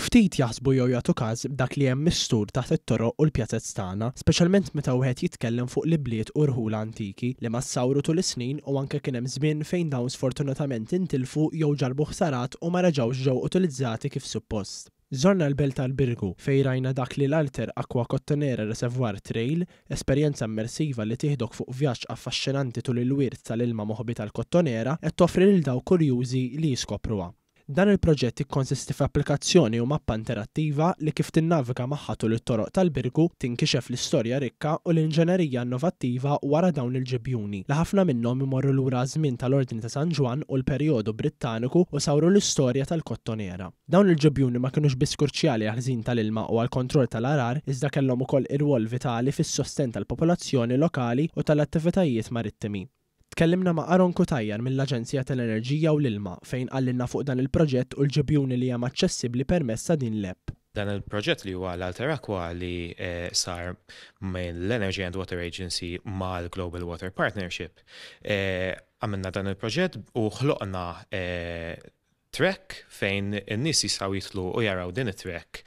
Ftit jaħsbu jew jagħtu każ b'dak li hemm mistur taħt it-toroq u l-pjazez tagħna, speċjalment meta wieħed jitkellem fuq l-ibliet u rħula antiki li ma ssawru tul is-snin u anke kien hemm żmien fejn dawn sfortunatament intilfu jew ġarrbu ħsarat u ma reġgħux ġew utilizzati kif suppost. Żorna l-belt tal-Birgu fejn rajna dak li l-Alter Aqua Cottonera Reservoir Trail, esperjenza immersiva li tieħdok fuq vjaġġ affaxxinanti tul il-wirt tal-ilma moħbi tal-Kottonera qed toffri lil dawk kurjużi li jiskopruha. Dan il-proġett jikkonsisti f'applikazzjoni u mappa interattiva li kif tinnaviga magħha tul it-toroq tal-Birgu, tinkixef l-istorja rikka u l-inġenerija innovattiva wara dawn il-ġibjuni, li ħafna minnhom imorru lura għaż-żmien tal-Ordni ta' San Ġwann u l-perjodu Brittaniku u sawru l-istorja tal-Kottonera. Dawn il-ġibjuni ma kinux biss kruċjali għall-ħżin tal-ilma u għall-kontroll tal-għarar iżda kellhom ukoll irwol vitali fis-sostenn tal-popolazzjoni lokali u tal-attivitajiet marittimi. Tkellimna ma' Aaron Cutajar mill-Aġenzija tal-Enerġija u l-Ilma fejn qalilna fuq dan il-proġett u l-ġibjuni li hemm aċċessibbli permezz ta' din l-app. Dan il-proġett li huwa l-Alter Aqua li sar mill-Energy and Water Agency mal-Global Water Partnership, għamilna dan il-proġett u ħloqna track fejn in-nies jistgħu jidħlu u jaraw din it-track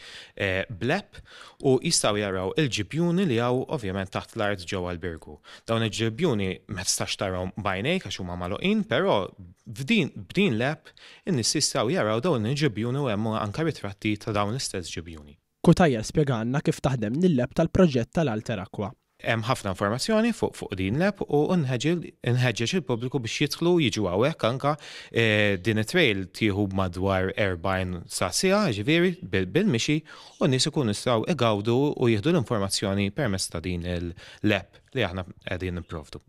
bl-app u jistgħu jaraw il-ġibjuni li hawn ovvjament taħt l-art ġewwa l-Birgu. Dawn il-ġibjuni ma tistax tarahom b'għajnejk għax huma magħluqin, però f'din b'din l-app in-nies jistgħu jaraw dawn il-ġibjuni u hemm anke ritratti ta' dawn l-istess ġibjuni. Cutajar spjegalna kif taħdem din l-app tal-proġett tal-Alter Aqua. Hemm ħafna informazzjoni fuq fuq din l-app u nħeġġeġ il-pubbliku biex jidħlu jiġu hawnhekk anke din it-trail tieħu madwar 40 sa siegħa jiġifieri bil-mixi u n-nies ikunu jistgħu igawdu u jieħdu l-informazzjoni permezz ta' din l-app li aħna qegħdin nipprovdu.